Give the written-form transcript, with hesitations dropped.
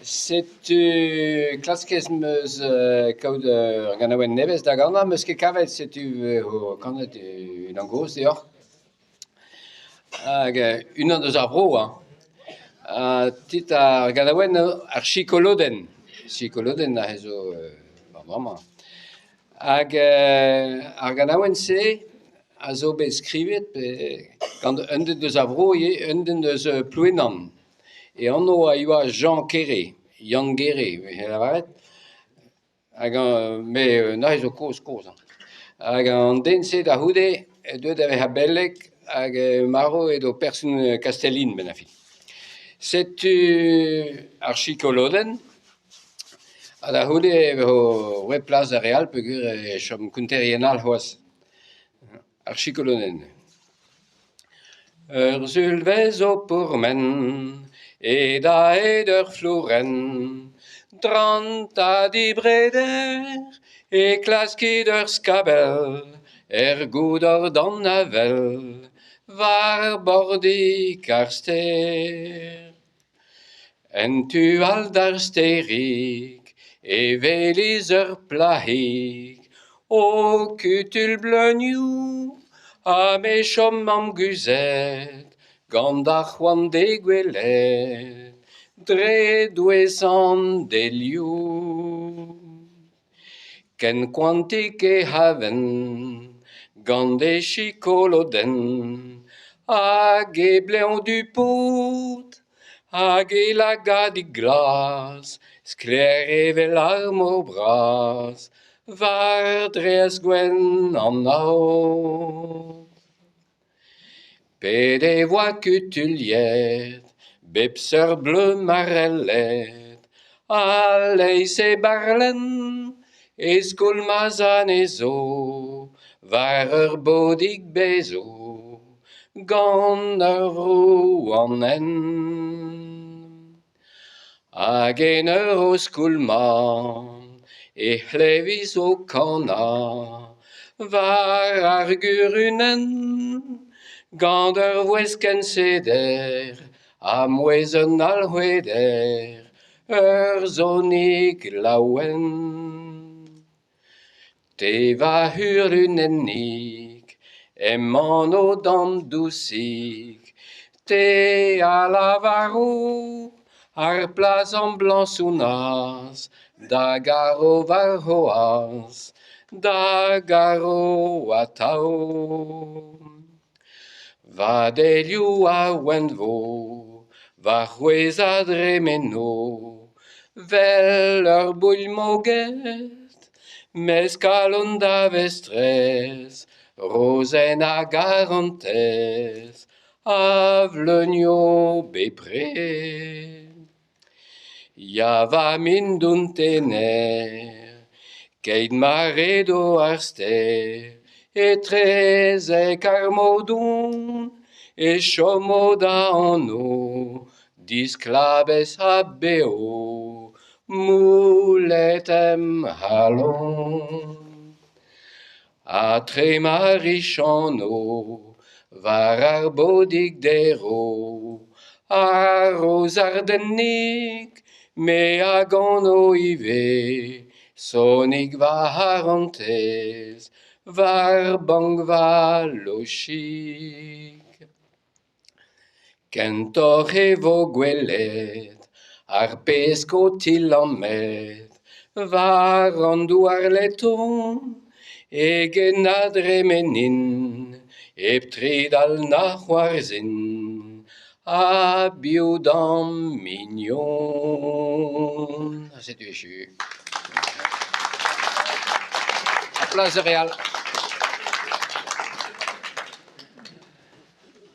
Setu klasket 'm eus kaout ur ganaouenn nevez da ganañ, 'm eus ket kavet setu eo kanet unan gozh deoc'h. Hag unan eus ar vro hañ. Ha titl ar ganaouenn eo Ar chikolodenn. Chikolodenn aze zo amañ. Hag ar ganaouenn-se a zo bet skrivet gant un den eus ar vro ivez, un den eus Plouenan. E anv a yoa Jean Kere, Yann Gere e veze lavaret. Hag met neuze zo kozh-kozh hañ. Hag an den-se da c'houde eo deuet da vezañ beleg hag marv edo person Kastellin 'benn ar fin. Setu ar chikolodenn ha da c'houde e vo roet plas d'ar re all peogwir e chom konterien all c'hoazh. Ar chikolodenn. Ur sulvezh o pourmen eo daet ur flourenn Drant ha dibreder e klaskit ur skabell Er goudor d'an avel war bordig ar stêr. En tu all d'ar stêrig e welis ur plac'hig o kutuilh bleunioù ha me 'chom amguzhet gant ar c'hoant d'he gwelet dre douez an delioù. Ken koantik he c'haven gant he chikolodenn hag he blev du-pod hag he lagadig glas sklaer evel ar mor bras war draezh gwenn an aod. Pet e voa kutuilhet bep seurt bleud marellet a-leizh e barlenn e skoulmas anezho war ur bodig bezv gant ur rouanenn. Hag en ur o skoulmañ e c'hlevis o kanañ war ar gurunenn gant ur vouezh ken seder ha mouezh un alc'hweder ur sonig laouen. Te va c'hurunennig, em anv d'am dousig, te a lavaro ar plas am blañsonas da garo warc'hoazh, da garo atav. Va delioù a wenvo, va c'hwezh a dremeno, 'vel ur boull-moged, mes kalon da vestrez, rozenn a garantez, a vleunio bepred. Ya va mindon tener, keit ma redo ar stêr, etrezek ar mor don e chomo da anv disklabez ha bev, moullet em c'halon. Ha tre ma richano war ar bodig derv ar rozardennig me a gano ivez sonig va c'harantez war bank va lochig. Kentoc'h e vo gwelet ar pesk o tilammet war an douar leton eget na dremenin hep tridal na c'hoarzhin a-biou d'am mignon. Ha setu echu. Ha plas ar re all.